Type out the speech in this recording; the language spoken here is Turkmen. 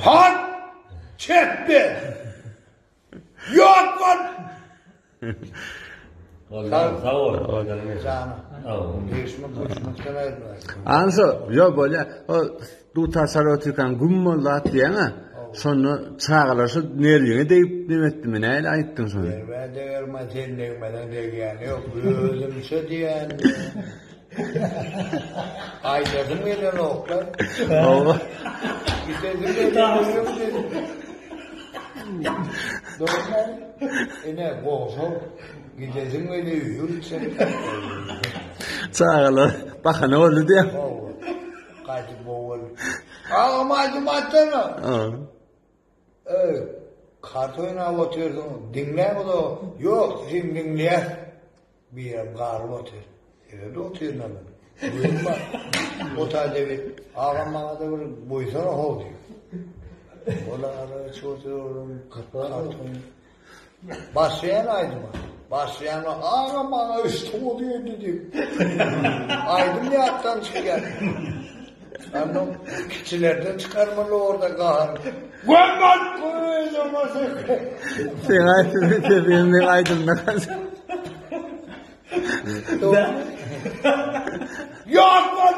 Han! Çepbe! Ýok bol! Sag bol. Jana. Degişmek gülüşmekden aýrylmaýar. Ana şo, ýok bolýa. O dutar çalyp otyrkaň güm boldy at diýýäň-ä. Şonda çagalar şu nerwiňe degip neme etdimi, nähili aýtdyň şony? Nerwä degerme, sen degmeseň degýäni ýok. Özümçe diýýän. Aýdasym gelenoklar. Hawa. Gidesim gelenok. Dogrumy? Ine, goňşam gidesim gelýär, öýe gitsem. Çagalar bahana boldy diýýäň. Hawa. Gaýdyp bowal. Agam aýdym aýtsana. Ha. Eý, kart oýnap otyrsyň, diňläň o. Ýok, sen diňleýäs. Birem garyp otyr. Seret otyryn-a men. Gözüm bar. O taýda bir, agam maňa-da bir goýsana how diýip. Ol ara içip otyr olam karton. Başlaýan aýdyma. Başlaýan agam maňa üç towuz geldi diýip. Aýdym ýatdan çykýar. Anam kiçilerden çykarmaly orada gahar. Gömmen Sen aýdym, sen meň aýdymdan. Ýok bol!